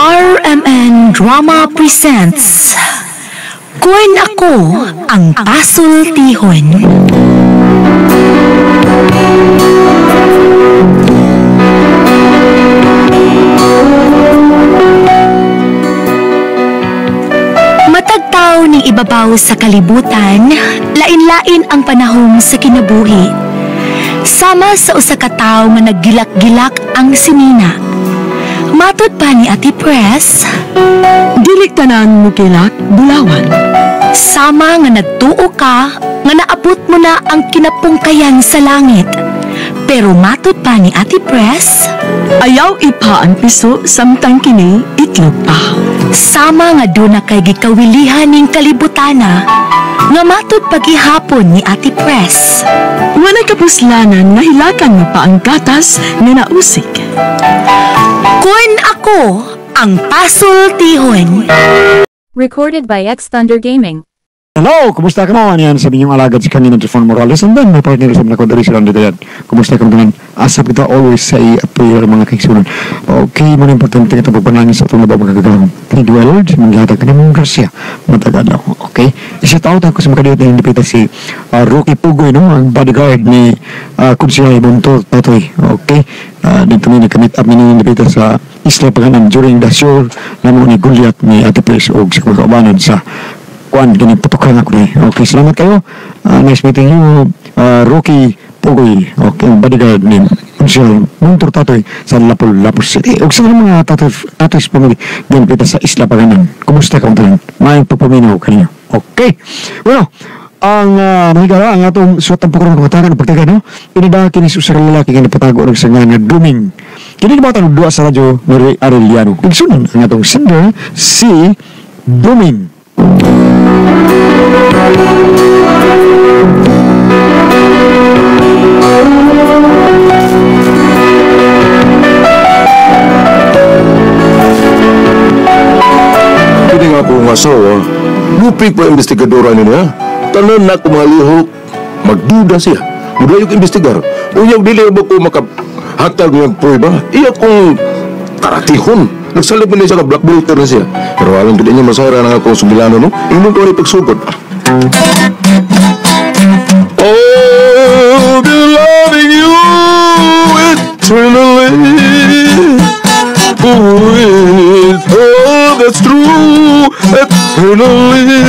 RMN Drama Presents Kun Ako Ang Pasultihon. Matagtaw ning ibabaw sa kalibutan, lain-lain ang panahon sa kinabuhi. Sama sa usa ka tawo nga naggilak-gilak ang sinina. Matod pa ni Ate Pres, dili tanan mukilak bulawan. Sama nga nagtuo ka nga naabot mo na ang kinapungkayan sa langit. Pero matod pa ni Ate Pres, ayaw ipa ang piso samtang kini itlog pa. Sama nga doon na kay gikawilihan ning kalibutana nga matod pagihapon ni Ate Pres. Walay kapuslanan nga hilakan mo pa ang gatas nga nausik. Kun ako ang pasultihon. Recorded by X Thunder Gaming. Hello! Kumusta ka mo? Yan sa inyong alagad si kanina Trifon Morales. And then, may partner sa mga kondari sila dito yan. Kumusta ka mo tanan? Asap kita always say a prayer mga kaigsunan. Okay, mga importante kita pagpanangin sa itong nabang magagawang. Thank you, Lord. Manggihatag ka ng grasya. Matagal ako. Okay? I-shout out ako sa mga kadiyot na hindi si Rocky Pugoy, no? Ang bodyguard ni Kunsiyay Bunto Tatoy. Okay? Dito may nagkamit up ni Indipita sa Isla Paganan during the show na mo ni Goliath ni Ate Pres o sa mga kaubanan sa kuan ganit patukan ako ni. Okay, salamat kayo. Nice meeting you, Rocky Pugoy. Okay, bodyguard ni Kunsiyay Bunto Tatoy sa Lapu-Lapu City. O sa mga tatoy family din pita sa Isla Paganan. Kumusta ka tanan? Maayong pagpaminaw kaninyo. Okay. Bueno, ang mahigala ang atong suwat ang pagkaroon ng kamatagan ng pagtaga, no? Inida kini sa usa ka lalaki nga napatago og sa nga Duming. Kini gibatan og duwa sa radyo ni Ray Arellano. Igsunan ang atong sender si Duming. Kini nga akong asawa, lupig pa investigadora niya. Tanan na ko mga lihok, magduda siya. Mudayog investigar. Unyag dili ba ko makahatag ng prueba? Iya kong karatihon. Nagsalip na siya ka black bolter na siya. Pero alam ko din niya masara na akong sumilano, no? Ingon ko rin pagsugod. Oh, be loving you eternally. With all that's true eternally.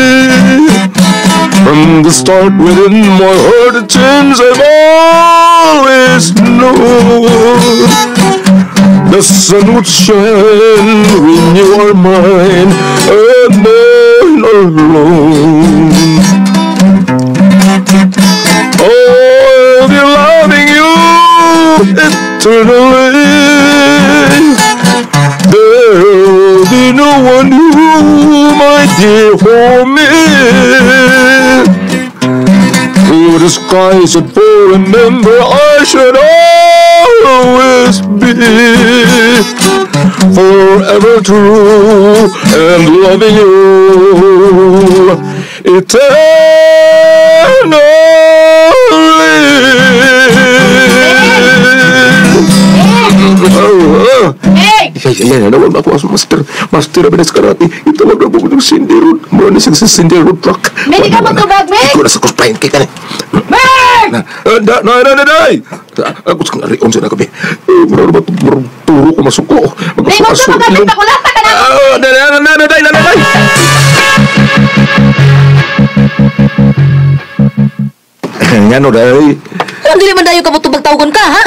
From the start within my heart it seems I've always known the sun would shine when you are mine and mine alone. Oh, I'll be loving you eternally. There'll be no one new, my dear, for me. Through the skies and for remember I should always be forever true and loving you eternally. Hey! Ay, nawag ako as master of karate. Ito wag ako ng Cindy Road. Mura na siya sa Cindy Road truck. May di ka magtubag, Meg! Ikaw na sa cosplayin kay ka na. Meg! Na! Ako sa ngarion siya na kami. Mura na ba turo ko masuko? Meg, magtubag ka! Pakulata ka na! Nay! Ngano, day? Alam, dili man dayo ka mutubag tawagon ka, ha?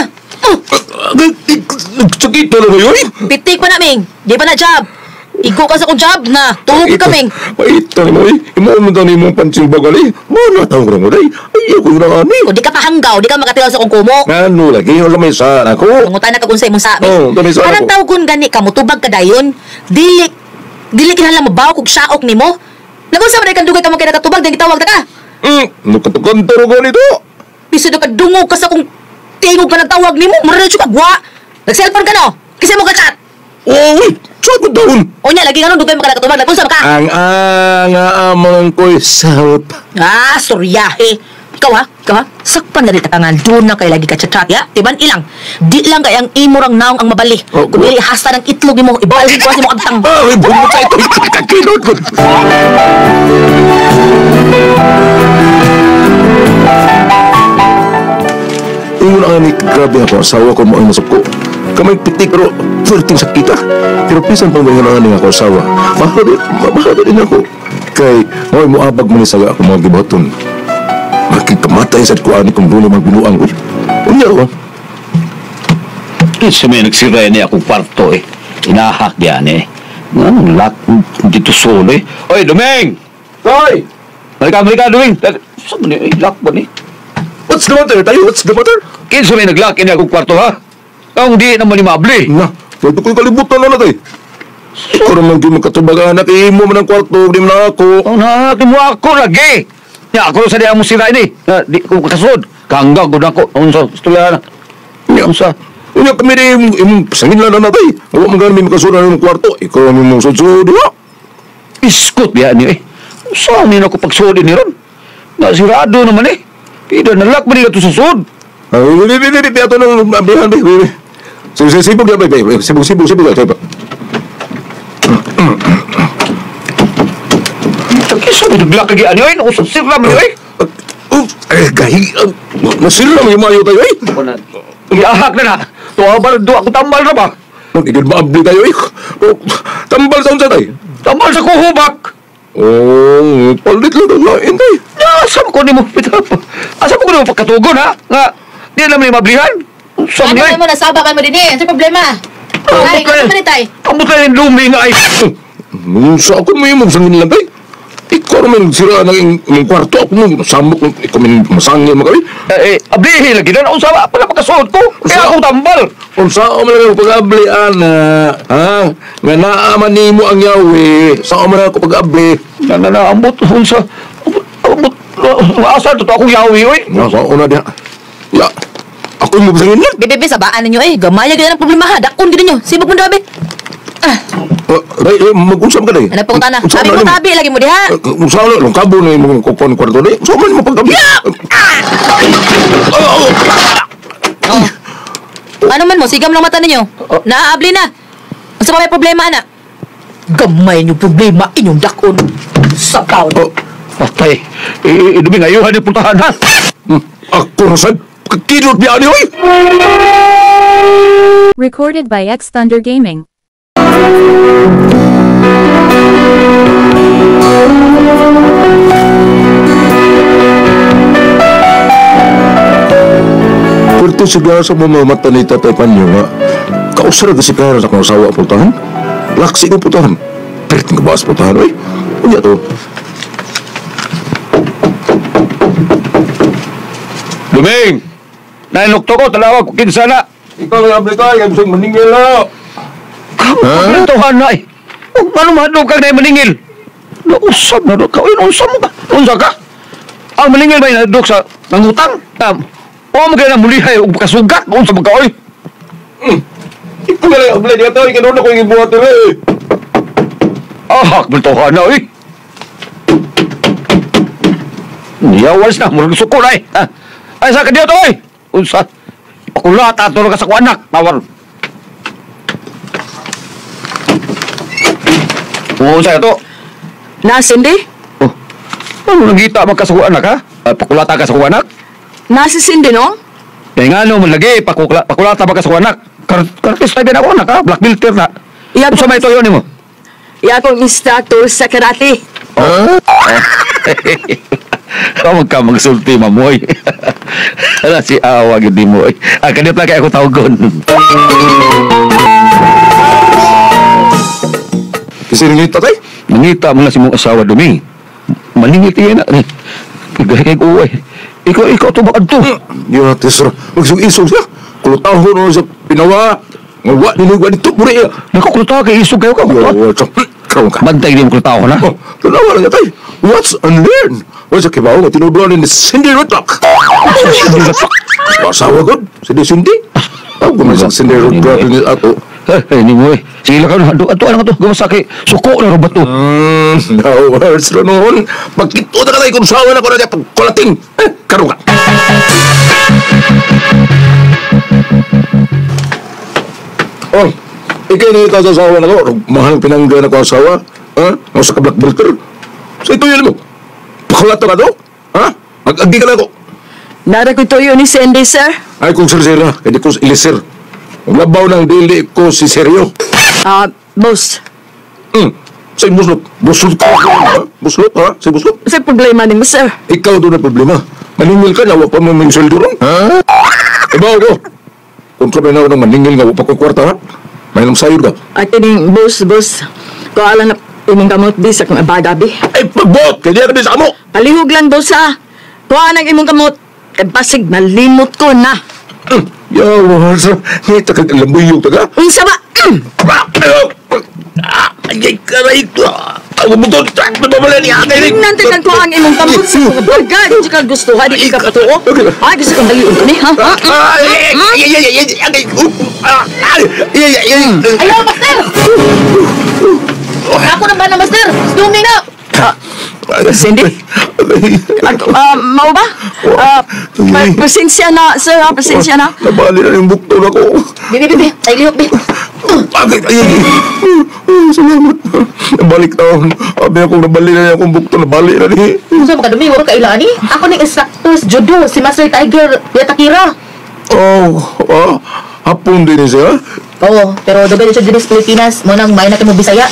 Sakit na lang yun. Pitik pa na, Ming. Di pa na job. Igo ka sa kong job na. Tuhog ka, Ming. Maita ni mo, eh. Imo mo daw ni mong pansin bagali. Muna tawag na mo, day. Ay, ako na nga ni. Kung di ka pahanggaw, di ka makatilaw sa kong kumo. Ano lagi? Wala may saan ako. Mangutan na ka kung sa imong sa, Ming. Oo, may saan Kanang ako. tawagon gani ka, mutubag ka dayon. Dili, dili kinahanglan mabaw kog saok ni mo. Lagun sa man kang dugay ka mo kay nakatubag, dahil gitawag ta ka. Nagkatugantaro ka nito. Biso na kadungog ka sa kong tingog ka nagtawag ni mo. Mura na siya kagwa. Nag-cellphone ka no? Kasi mo ka chat. Oh, wait. Chat mo doon. O niya, lagi nga nun, dugay mo ka nakatubag. Lagun sa ka. Ang amang ko'y self. Ah, soryahe. Ikaw ha? Ikaw ha? Sakpan na dito ka nga doon na kay lagi ka chat-chat ya. Tiban ilang. Di lang kay ang imurang naong ang mabali. Oh, Kung dili hasta ng itlog nimo, ibalhin ko sa imong agtang. Ah, bumuta ito. Kakinod ko. Ingon ang ni grabe ako, asawa ko mo ang nasap ko. Kamay pitik pero flirting sa kita. Pero pisan pang mga nga ako asawa. Mahal din ako. Kay, hoy mo abag mo ni saga ako mga gibaton. Makikamatay sa kuan kung doon magbinuang. Uy, unya ko. Sa may nagsira niya akong kwarto eh. Inahak yan eh. Anong lock dito solo eh. Oy, Duming! Tay! Malika, Duming! Saan mo ni? Lock ba ni? What's the matter tayo? What's the matter? Kinsa may nag-lock ini akong kwarto ha? Ang di naman ni Mabli. Na, pwede ko'y kalibutan na na tayo. Ikaw naman di magkatubaga anak, imo man ang kwarto, di man ako. Oh, na, mo ako lagi. Ya, ako sa di mo sira ini. Na, di ko kasod. Kangga gud ako. Unsa istorya na? Unsa? Unya kami di imong sangin lang na tay. Wa man gani makasud na imong kwarto. Ikaw ang imong sud-sud, di ba? Iskot biya ni eh. Unsa ni nako pagsud ni ron? Nasirado naman eh. Pida nalak man ni sa sud. Ay, bi ato nang ablihan bi. Sibog ya bi. Sibog ya. Kisa mi naglak kagi ani oy, usab sira man oy. Eh, gahi. Nasira mo yung mayo tayo eh. Iahak na na. Tuwa ba do ako tambal na ba? Nagigil maabli tayo eh. Tambal sa unsa tayo? Tambal sa kuhubak. Oh, palit lang ang lain tayo. Asa mo ko nimo asa mo ko nimo pagkatugon ha? Nga di na mi mablihan. Sa Ano mo nasaba man mo dinhi? Ano problema? Ay, ano man tay? Ambot lang lumi nga ay. Sa ako mo yung sangin lang tayo. Ikaw naman sira ng imong kwarto. Ako mo samok, ikaw man masangil mo kami. Eh, ablihi lagi na. Unsa ba pala pagkasuot ko? Kaya akong tambal. Unsa man lang ang pag-abli, ana? Ha? Nga naaman nimo ang yawi. Saan man ako pag-abli? Na, ambot. Unsa? Ambot. Asa to akong yawi, oy? Nasa una diha. Ya. Ako mo sangin lang. Bebe, sabaan ninyo eh. Gamaya gyud ang problema ha. Dakon gyud ninyo. Sibog mo dabi. Ah. Day, mag-usap ka day. Ano pong tana? Sabi mo tabi lagi mo diha. Unsa lang kabo na imong kukon kwarto day. Unsa man mo pag-abli? Oh. Ano man mo, sigam lang mata ninyo. Naaabli na. Unsa pa may problema ana? Gamay niyo problema inyong dakon. Sa taon. Patay. Idumi ngayon ni puntahan ha. Ako na sad. Kakilot biya ni oy. Recorded by X Thunder Gaming. Pwerte sigara sa mga mata ni Tatay Panyo nga kausara kasi kaya sa akong asawa pultahan. Laksi ko pultahan. Pwerte nga baas pultahan, oy. Unya to. Duming! Nainukto ko, talawag ko kinsa na. Ikaw lang abli tayo, kaya gusto maningil na. Kamu, na eh. Ano mahadlok kang na maningil? Nausap na doon ka. Uy, nausap mo ka. Unsa ka? Ang maningil ba yung nadok sa nangutang? O mo kaya na mulihay o kasugat? Unsa mo ka, oy? Ikaw lang abli tayo, ikaw na ko yung ibuhat nila eh. Ah, bultohan na, oy. Yawas na, murag suko na eh. Ay, sa kadiyo to, oy. Unsa? Ipakulata ito ka sa kuanak. Tawar. Unsa ito? Na, Cindy? Oh. Ano nagita man ka sa kuanak, ha? Pakulata ka sa kuanak? Na si Cindy, no? Kaya nga, no, malagi, pakulata ba ka sa kuanak? Kartis tayo na ako, anak, ha? Black filter na. Unsa may ito yun mo? Iya akong instructor sa karate. Oh. Kamag ka magsulti, mamoy. Ala si awa, gindi mo. Ah, kanip lang kaya ako tawagon. Kasi nangita tayo? Nangita mo na si mong asawa dumi. Maningit yan na. Kaya kay uwi. Ikaw ito ba ito? Ya, tesra. Magsug-isog siya. Kulutahon mo sa pinawa. Ngawa, ninigwa nito. Puri iya. Naku, kulutaho kay isog kayo ka. Karoon ka. Bantay din mo kulutaho na. Oh, tanawa lang tayo. What's unlearn? What's a kibaw nga tinuduan ni Cindy Rudlock? Cindy Rudlock? Asawa ko, si Cindy. Ako man sa Cindy Rudlock ni ato. Eh, hindi mo eh. Sige lang ka, ato lang ato. Gumasaki. Suko na roba to. No words na noon. Pagkito na ka tayo kung sawa na ko na niya pagkulating. Karuga. Oh, ikay na sa asawa na ko. Mahal pinangga na ko asawa. Ha? Ako sa ka-black belter. Sa ito yun mo. Pakulata ka to? Ha? Mag-agi ka na ko. Nara ko tuyo ni Cindy, sir. Ay, kung sir, sir na. Hindi ko ilisir. Labaw ng dili ko si Seryo. Boss. Sa buslot. Buslot ka. Buslot, ha? Sa buslot? Sa problema ni mo, sir. Ikaw doon ang problema. Maningil ka na, wala pa mo may sweldo ron. Ha? Ibaw ko. Kontra pa na ako ng maningil nga, wala pa ko kwarta, ha? May nang sayod ka. Ay, kining, boss. Kuala na imong kamot di sa kong abagabi. Ay, pagbot! Kaya di ka sa kamo! Palihog lang, boss, ha? Kuha ng imong kamot. Kaya basig, malimot ko na. Yaw, sir. Ngita ka, lambuyog ta ka? Unsa ba? Ay, karay ko. Ang butod, babala niya. Tingnan tayo ko ang imong kamot sa mga baga. Di ka gusto, ha? Di ka patuo. Ay, gusto kang baliun ko ni, ha? Ayaw, master! Ako na ba na, master? Stuming na! Cindy? Mau ba? Pasensya na, sir, ha? Pasensya na. Nabali na yung bukto na ko. Bibi. Ay, lihok, bi. Ay, salamat. Nabalik na. Sabi akong nabali na akong bukto. Nabali na ni. Gusto mo ka dumi, wala ka ilani? Ako ni instructor sa judo, si Master Tiger Yatakira. Oh, hapon din siya? Oo, pero dugay siya din sa Pilipinas. Munang may na kayo mo Bisaya.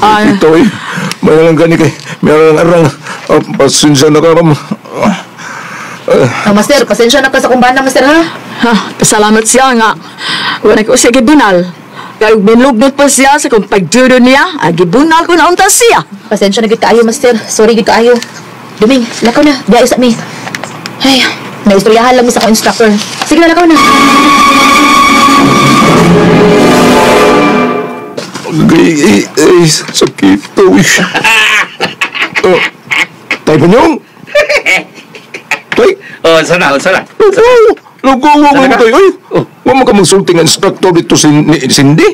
Ito eh. May lang gani kay. May lang arang. Pasensya na ka, ma'am. Master, pasensya na ka sa kumbana, master, ha? Pasalamat siya nga. Wala ko siya gibunal. Kaya binugnot pa siya sa kung pagjudo niya, gibunal ko na unta siya. Pasensya na gid kaayo, master. Sorry gid kaayo. Duming, lakaw na. Biya isa mi. Ay, naistoryahan lang mi sa akong instructor. Sige na, lakaw na. Ay, sakit to. Tay Panyong? Tay? Oh, sana. Lugaw mo tayo. Ay, huwag mo ka magsulting instructor dito si Cindy.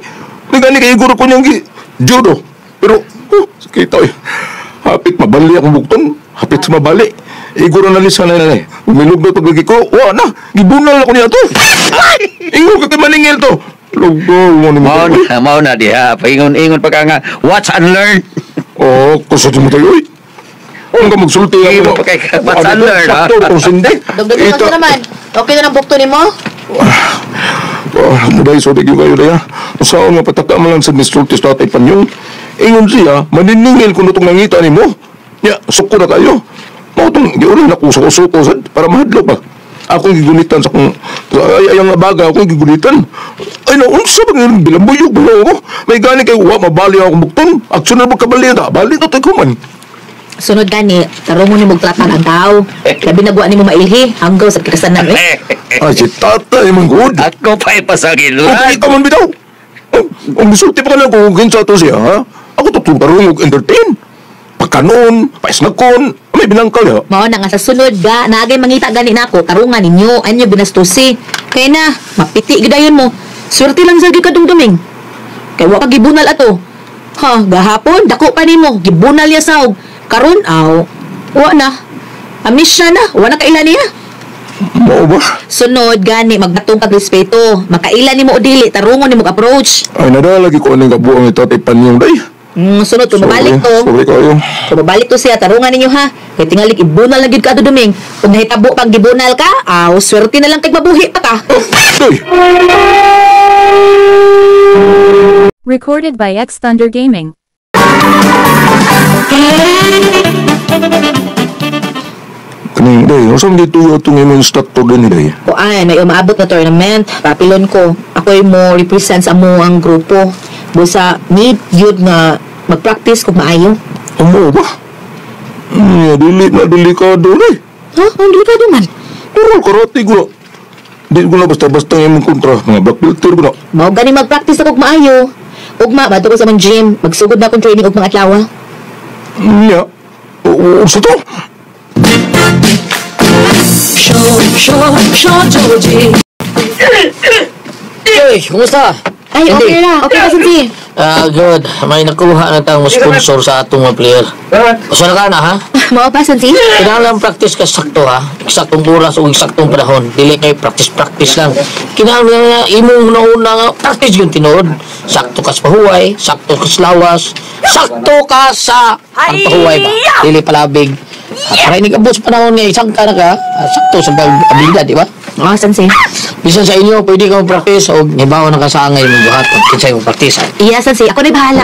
Nagani kayo guro ko niyang judo. Pero, sakit tayo. Hapit mabali akong bukton. Hapit sa mabali. Iguro na lisa na eh. Umilog na paglagi ko. Wa na, gibunal ako niya to. Ay, ingon ka kay maningil to. Lugaw mo ni mo. Mao na diha. Paingon-ingon pa ka nga. Watch and learn. Oh, kusot mo tayo. Huwag ka magsulti ako. Watch and learn, ha? Instructor kung Cindy. Dugdugin ko naman. Okay na ng bukto ni mo? Muday, sorry kayo kayo na. Saan nga pataka mo lang sa misulti sa tatay Panyong. Ingon siya, maniningil ko na itong nangita ni mo. Ya, suko na kayo. Mao itong giulan ako sa kusuko sad para mahadlo pa. Akong gigunitan sa kong... Ay, ang baga, akong gigunitan. Ay, naunsa ba ngayon? Bilambuyog ba ako? May gani kayo, wa, mabali akong bukton. Aksyon na magkabali na. Bali na tayo man. Sunod gani, tarong mo ni magtratan ang tao. Labi na buwan ni mo mailhi, hanggaw sa kikasanan eh. Ay, si tatay, man good. Ako pa ipasagilan. Okay, ikaw man bitaw. Ang misulti pa ka lang kung kinsa to siya, ha? Ako to tarong og entertain. Pagkanon, paisnakon, may binangkal ya. Mao na nga sa sunod ga, naagay mangita gani nako, tarungan ninyo, anyo binastusi. Kaya na, mapiti gidayon mo. Swerte lang sa kadumduming. Kay wa ka gibunal ato. Ha, gahapon dako pa nimo, gibunal ya saog. Karon aw, wa na. Amnesia na, wa na kaila niya. Mao ba? Sunod gani magbatong kag respeto. Makaila nimo o dili, tarungon nimo approach. Ay nadalagi ko aning kabuang ito tatay Panyong day. Sunod kung mabalik to. Sorry kayo. Kung mabalik to siya, tarungan ninyo ha. Kay tingali ibunal lang gyud ka ato duming. Kung nahitabo pang gibunal ka, aw swerte na lang kay mabuhi pa ka. Day. Recorded by X Thunder Gaming. Kaning day, unsa man dito atong imong instructor din day? Kuan, may umaabot na tournament. Papilon ko. Ako'y mo represent sa amo ang grupo. Busa need yun nga mag-practice kung maayo. Amo ba? Dili na delikado day. Ha? Ang delikado man. Pero karate ko na. Di ko na basta-basta ang imong kontra. Mga black belter ko na. Mao gani mag-practice ako kung maayo. Ugma, bato ko sa mang gym. Magsugod na akong training og mga adlaw. Nya. Unsa to? Uy, kumusta? Ay, okay na. Okay na, Sensei. Good. May nakuha na tayong sponsor sa atong mga player. Usa na ka na, ha? Mao pa, Sensei? Kinahanglan practice ka sakto, ha? Eksaktong oras o eksaktong panahon. Dili kay practice-practice lang. Kinahanglan nga imong nauna nga practice yung tinuod. Sakto ka sa pahuway, sakto ka sa lawas, sakto ka sa pagpahuway ba? Dili palabig. Para inigabot sa panahon nga isang ka na ka, sakto sa abilidad, di ba? Oo, Sensei. Bisan sa inyo, pwede ka mag-practice o nibaw na ka sa angay mong buhat. Kinsay mong practice. Iya, Sensei. Ako na'y bahala.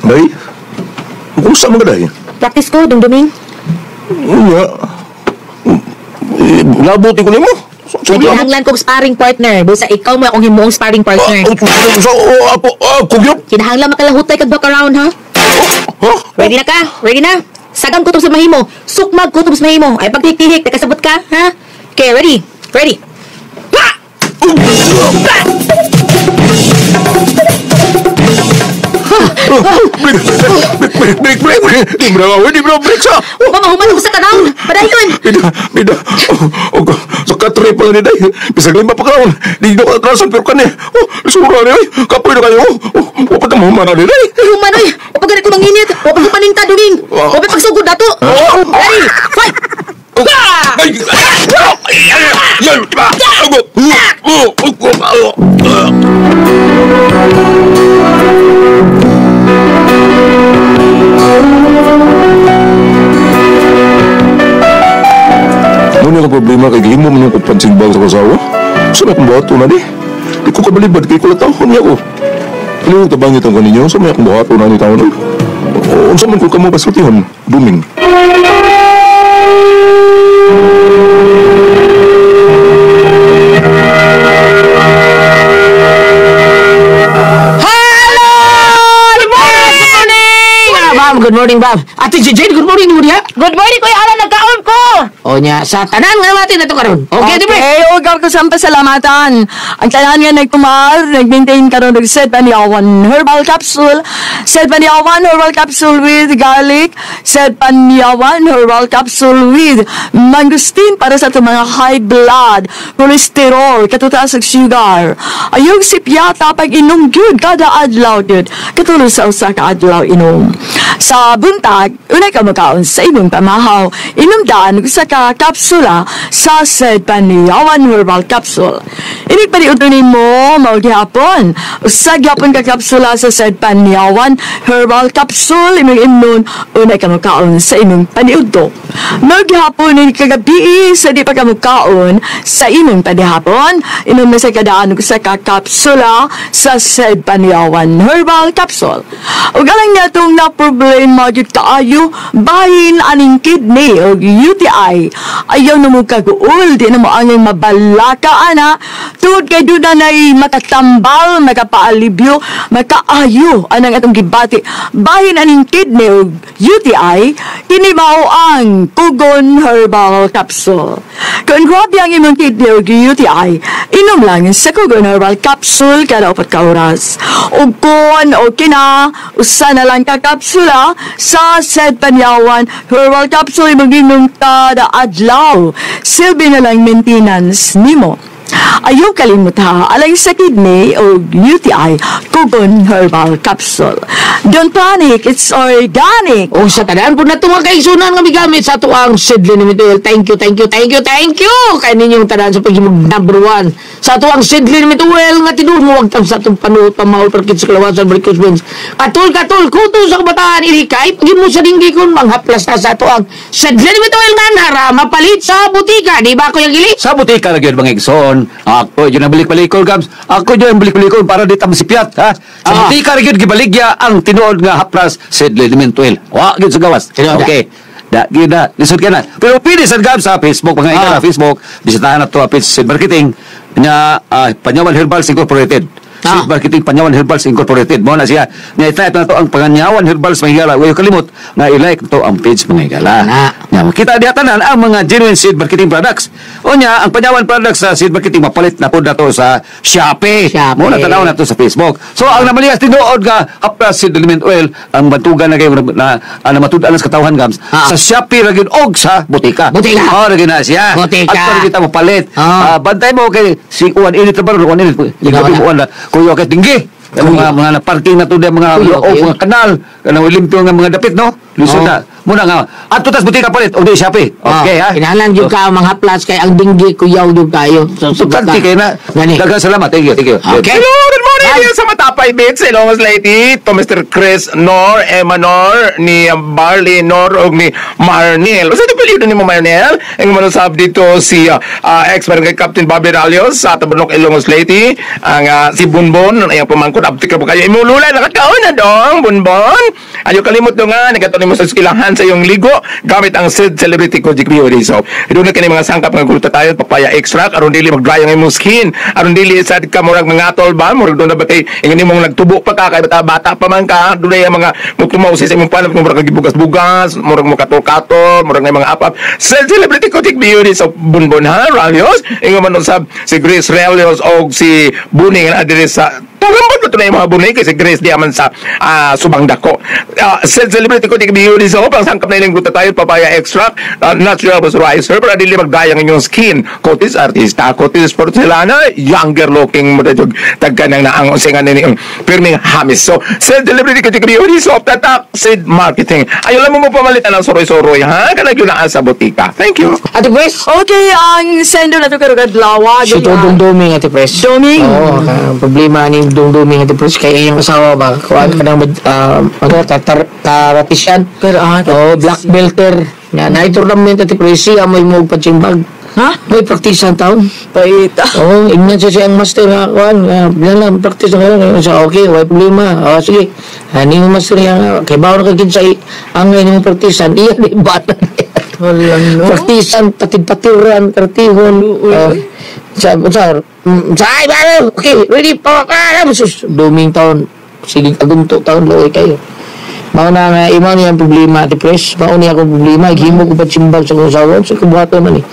Day, kumusta man ka, Day? Practice ko, Dumduming. Unya. Labot ko nimo. Kinahanglan kong sparring partner. Busa ikaw mo akong himuong sparring partner. Ako, gyud. Kinahanglan makalahutay kag back around, ha? Ha? Ready na ka? Ready na? Sagang kutob sa mahimo. Sukmag kutob sa mahimo. Ay pagtihik, nakasabot ka, ha? Okay, ready? Ready? Ha! Break, break, break, break, break. Di mo na, di mo na, break sa. Wa mahuman ko sa tanang. Padayon. Bida, bida. Oh, sa katre pa ni Day. Bisag 5 pa karon. Di do ka atrasan pero kani. Oh, sura ni oy. Kapoy na kayo. Oh, wa pa ta mahuman na ni Day. Human oy. Wa pa gani ko manginit. Wa pa ko paningta dunging. Wa pa pagsugod dato. Ready? Fight! Ay, ay, Muna ka problema kay gilimo man ko pansingbang sa kasawa. Sa may akong buhato na di. Di ko kabalibad kay kulatahon niya ko. Ano yung tabang itong kaninyo? Sa may akong buhato na ni taon. Unsa man ko kamo pasultihon? Duming. Hello! Good morning! Ma'am, good morning, ma'am. Ate Jane, good morning mo diha. Good morning, Kuya Alan. Nagkaon ko. O nya, sa tanan nga natin na to karon. Okay, di ba? Okay, ug ako sa pasalamatan. Ang tanan nga nagtumar, nag-maintain karon og Sedpanyawan Herbal Capsule, Sedpanyawan Herbal Capsule with garlic, Sedpanyawan Herbal Capsule with mangosteen para sa atong mga high blood, cholesterol, katutaas og sugar. Ayog sipyata pag inom gyud kada adlaw gyud. Katulong sa usa ka adlaw inom. Sa buntag, unay ka makaon sa imong pamahaw. Inom daan og usa ka kapsula sa Sedpanyawan Herbal Capsule. Inig paniudto nimo mao gihapon. Usa gihapon ka kapsula sa Sedpanyawan Herbal Capsule imong imnon unay ka makaon sa imong paniudto. Mao gihapon ni kagabi sa di pa ka mukaon sa imong panihapon, inom na sa kadaan og usa ka kapsula sa Sedpanyawan Herbal Capsule. Ug alang nga itong na problema gyud kaayo bahin aning kidney o UTI. Ayaw na mo kaguol, di na mo angay mabalaka ana. Tungod kay doon na na'y makatambal, makapaalibyo, makaayo anang atong gibati. Bahin aning kidney o UTI, kini mao ang Kugon Herbal Capsule. Kung grabe ang imong kidney o UTI, inom lang sa Kugon Herbal Capsule kada 4 ka oras. Ug kung okay na, usa na lang ka kapsula sa Sedpanyawan Herbal Capsule imong ginom kada adlaw. Silbi na lang maintenance nimo. Ayaw kalimot ha, alang sa kidney o UTI, Kugon Herbal Capsule. Don't panic, it's organic. O sa tanan po na ito mga kaigsunan nga migamit sa ato ang Sidley Limited. Thank you, thank you, thank you, thank you! Kaya ninyong tanan sa pagiging number 1. Sa ato ang Sidley Limited, nga tinumuwag tam sa atong panuot, pamaol, perkit sa kalawasan, varicose veins. Katul, katul, kuto sa kabataan, ilikay, pagin mo sa dinggi kung manghaplas na sa ato ang Sidley Limited nga nara, mapalit sa butika. Di ba, Kuya Gili? Sa butika na gyud mga igsoon. Ako yun ang balik-balikon, Gabs. Ako yun ang balik-balikon para di ta masipyat, ha? Sa butika na gyud gibaligya ang tinuod nga haplas Sidley Limentuel. Wa gyud sa gawas. Tinuod, Okay. Da gyud na. Lisod ka na. Pero pili sa Gabs sa Facebook, mga igala, Facebook, bisitahan na to page Sid Marketing nya Panyawan Herbals Incorporated. Sid Marketing Panyawan Herbals Incorporated. Mo na siya. Nya i-type na to ang Panyawan Herbals mga higala. Wayo kalimot nga i-like to ang page mga higala. Na. Nya, makita diha tanan ang mga genuine seed marketing products. Unya, ang Panyawan products sa seed marketing mapalit na pud nato sa Shopee. Shopee. Mo na tanaw nato sa Facebook. So ang namaliyas tinuod nga haplas seed element oil ang bantugan na kayo na, na matud-an sa katawhan gams sa Shopee ra gyud og sa botika. Botika. Oh, ra gyud na siya. Botika. At para kita mapalit. Ah. Bantay mo kay si uwan init ra ba uwan init. Wala. Gabi uwan na kuyo kay tinggi. Ang mga na parking na to mga Kuyo, o kuyo. mga kanal kanang limpyo nga mga dapit no. Lisod Oo. na. Muna nga adto tas botika palit og di Shopee. Okay ha. Kinahanglan jud ka mga haplas kay ang dinggi kuyaw jud kayo. So, Importante kay na. Gani. Daghang salamat. Thank you. Thank you. Okay. Hello, good morning dito sa Matapay Beach, Ilongos Leyte. To Mr. Chris Nor, Emma Nor, ni Barley Nor, og ni Marnel. Usa di apelyido ni mo Marnel? Ang manusab dito si ex-barangay Captain Bobby Ralios sa Tabunok, Ilongos Leyte. Ang si Bunbon, ang iyang pamangkot, abtik ka ba kayo? Imulula, nakakaon na dong, Bunbon. Ayo kalimot do nga, nagatuloy mo sa eskilahan sa iyong ligo gamit ang Sid Celebrity Kojic Beauty Soap. Doon na kini mga sangkap nga glutathione, tayo, papaya extract, aron dili mag-dry ang imong skin, aron dili sad ka murag mangatol ba, murag doon na ba kay ingani mong nagtubo pa ka kay bata, bata pa man ka, doon na yung mga mutumaw sa imong panap, murag kagibugas-bugas, murag mo katol-katol, murag na yung mga apap. Sid Celebrity Kojic Beauty Soap, Bunbon ha, Ralios, ingon man usab si Grace Ralios og si Buning nga diri sa Tarambot mo ito na yung mga bunay kasi Grace di aman sa Subang Dako. Sid Celebrity Kojic Beauty Soap, ang sangkap na ilang glutathione, papaya extract, natural moisturizer, para dili magdayang inyong skin. Cotis artista, Cotis porcelana, younger looking mo na yung tagka ng naang usingan ni yung pirming hamis. So, Sid Celebrity Kojic Beauty Soap, tatak, Sid Marketing. Ayaw lang mo pamalitan ng suroy-suroy, ha? Kanag yun na sa botika. Thank you. Ate Pres, Okay, ang sender na to karong adlaw. si Dodong Doming, Ate Pres. Doming. Oo, ang problema ni Dong Doming, Ate Pres, kay iyang asawa ba, kuan ka ng, ano, karatisyan. Pero, Oo, black belter. Nga, na tournament, Ate Pres, siya may mo pachimbag. Ha? May practice ang taon. Paita. Oo, ingnan siya siyang master nga, kuan, bilang lang, practice na kayo. Siya, okay, wala problema. Oo, sige. Ani mo master niya, kay bawal ka kinsa ang ngayon mong praktisan, iyan ni bata. Wala no. Praktisan, patid-patiran, kartihon. Sa, sa, sa, ay, ba, okay, ready, pa, sus, duming taon, sige, agunto taon, looy kayo. Mao na nga, imaw niya ang problema, Ate Pres, mao niya akong problema, himo ko pa simbag sa kong asawa, sa kubuhato man eh.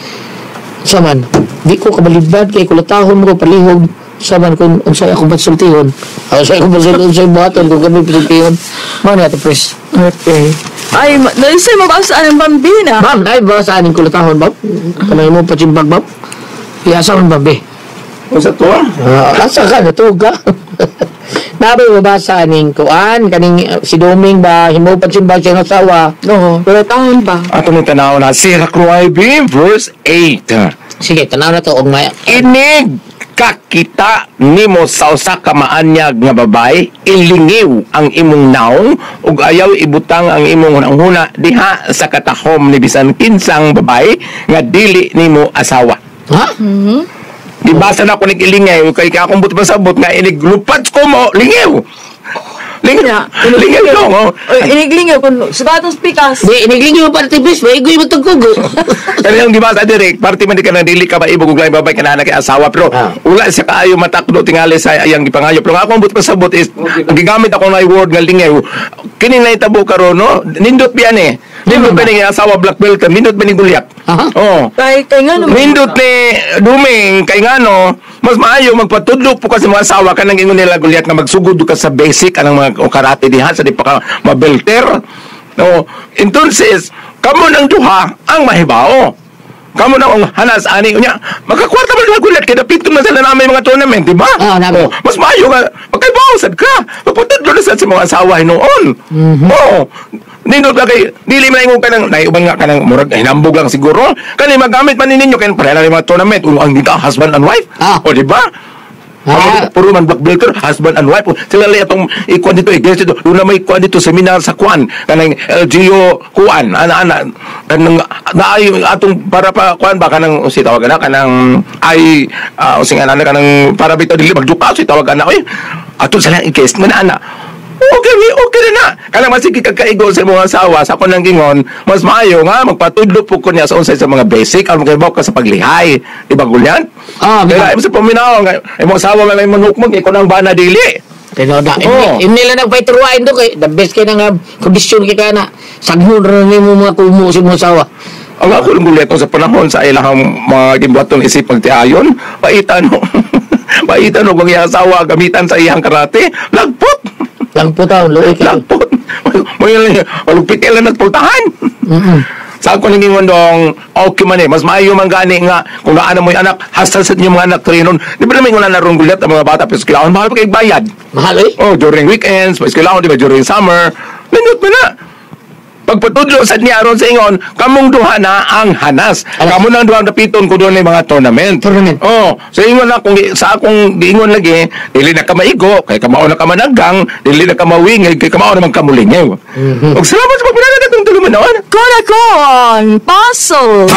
Saman, di ko kabalibad kay kulatahon mo ko palihog. Saman kung unsay akong pasultihon. Unsay akong pasultihon, unsay buhaton kung kami pasultihon. Mao niya, Ate Pres. Okay. Ay, naisay mabasa ang bambina. Ma'am, ay ba sa aning kulatahon, ma'am? Kamay mo patsimbag, ma'am? Iyasa man, ma'am, eh. Unsa to? Asa ka, natug ka. Nabay mo ba sa aning kuan? Kaning si Doming ba, himo patsimbag siyang asawa? Oo. Kulatahon ba? Ato ni tanaw na Sirach Ruaybe, verse 8. Sige, tanaw na to, og may... Inig kakita nimo sa usa ka maanyag nga babae, ilingiw ang imong naong ug ayaw ibutang ang imong hunahuna diha sa katahom ni bisan kinsang babae nga dili nimo asawa. Ha? Gibasa na ko nig ilingaw kay akong but pasabot nga inig lupat ko mo lingiw. Lingiw. Lingiw dong. Oh. Oy, iniglingaw kun sugatong pikas. Di, iniglingi mo pa Ate Pres, may igoy mo tagkog. Kaya yung gibasa direct, parte man di ka na dili ka maibog og laing babae kanana kay asawa pero wala siya kaayo matakdo tingali sa iyang gipangayo. Pero ang akong but pasabot is ang gigamit ako na word nga lingaw. Kini nahitabo karon no, nindot biyan eh. Nindot ba ni asawa black belt, nindot ba ni Goliath? Aha. Oh. Kay kay nga naman. Nindot ni Duming kay ngano, mas maayo magpatudlo po kasi mga asawa kanang ingon nila Goliath nga magsugod ka sa basic anang mga karate diha sa di pa ka mabelter. No, entonces kamo nang duha ang mahibao. Kamo na ang hanas ani unya makakwarta man duha Goliath kay dapit man sila namin mga tournament, di ba? Ah, nami. Oh, mas maayo nga magkaibaw sad ka. Magpatudlo na sad sa mga asawa hinuon. Oo. Nindot ka kay dili man ingon ka nang naiuban nga kanang murag hinambog lang siguro. Kani magamit man ninyo kay pareha na mga tournament uno ang dita husband and wife. Ah. O di ba? Ah. Puro man black belter, husband and wife. Sila lang itong ikuan dito, i-guest dito. Doon na may ikuan dito, seminar sa kuan. Kanang LGU kuan. Ana, ana. Kanang, naay atong para pa kuan ba kanang si tawag na kanang ay using ana kanang para bitaw dili magduka si tawag ana oy. Ato sila i-guest man ana. Okay, okay na na. Kanang masige kagkaigo sa imong asawa sa akong gingon, mas maayo nga magpatudlo po ko niya sa unsay sa mga basic aron makaibaw ka sa paglihay. Di ba gulyan? Ah, Kaya imo sa paminaw nga imong asawa may manukmog ikaw nang bana dili. Tinuod na. Oo. Ini lang nagpaitruwain do kay the best kay nga kondisyon kay kana. Saghon ra nimo mga kumo sa imong asawa. Ang ako lang guleto sa panahon sa ilahang mga gimbuhaton isip pagtiayon, paitan no. Paitan no kung iyang asawa gamitan sa iyang karate, lagpot. Lang po taon, luoy kayo. Lagpot. Malugpit lang nagpultahan. Sa ako nang ingon dong, okay man eh, mas maayo man gani nga kung naana mo yung anak, hasal sa inyong mga anak trinon. Di ba naman wala na ron gulat ang mga bata pa eskwelahan, mahal pa kay bayad. Mahal oy. Oh, during weekends, pa eskwelahan, di ba during summer, nindot mo na. Pagpatudlo sa niya aron sa ingon, kamong duha na ang hanas. Kamo nang duha ang dapiton ko doon mga tournament. Tournament. Oh, sa ingon na kung sa akong giingon lagi, dili na ka maigo, kay kamao na ka managgang, dili na ka mawingig, kay kamao naman ka mulingaw. Og salamat sa pagpinala katong tulumanon. Kunakon, puzzle.